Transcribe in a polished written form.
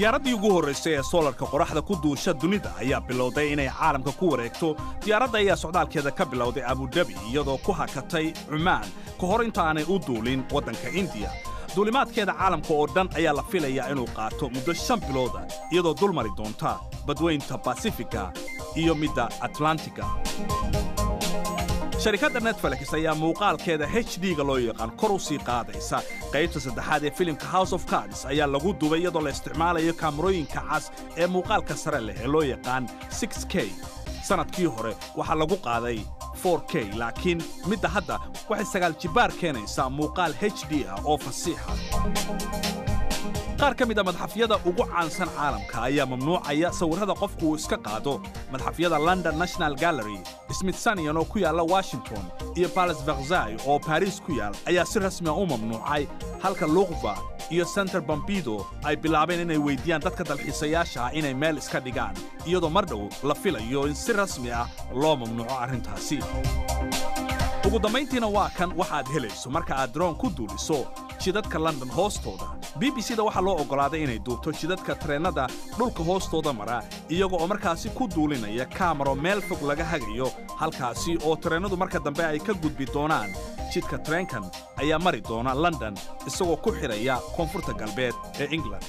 Diyaaraddii ugu horraysay ee soolarka qoraxda ku duusha dunida ayaa bilowday inay caalamka ku wareegto. Diyaaradda ayaa socdaalkeeda ka bilowday Abudabi, iyadoo ku hakatay Cumaan ka hor inta aanay u duulin waddanka Indiya. Duulimaadkeeda caalamka oo dhan ayaa la filayaa inuu qaato muddo 5 bilooda, iyadoo dul mari doonta badweynta Basifika iyo midda Atlantiga. Sharikadda Netflix ayaa muuqaalkeeda HD-ga loo yaqaan kor u sii qaadaysa. Qaybta saddexaad ee filimka House of Cards ayaa lagu duubay iyadoo la isticmaalayo kaamarooyinka cas ee muuqaalka sare leh ee loo yaqaan 6K. Sannadkii hore waxaa lagu qaaday 4K, laakiin midda hadda waxay sagaal jibbaar keenaysaa muuqaal HD ah oo fasiixa. Qaar ka mid a madxafyada ugu caansan caalamka ayaa mamnuucaya sawirrada qofku uu iska qaado. Madxafyada London National Gallery, Smithsonian oo ku yaalla Washington iyo Palace Versailles oo Paris ku yaal ayaa si rasmi ah u mamnuucay, halka Louvre iyo Centre Pompidou ay bilaabeen inay weydiiyaan dadka dalxiisayaasha ah inay meel iska dhigaan, iyadoo mar dhow la filayo in si rasmi ah loo mamnuuco arrintaasi. Ugu dambayntiina, waa kan waxaad helayso marka aad drone ku duuliso jidadka London hoostooda. BBC da waxaa loo oggolaaday inay duubto jidadka tareennada dhulka hoostooda mara, iyaga oo markaasi ku duulinaya kaamaro meel fog laga hagayo, halkaasi oo tareennadu marka dambe ay ka gudbi doonaan. Jidka tareenkan ayaa mari doona London, isagoo ku xidhaya koonfurta galbeed ee England.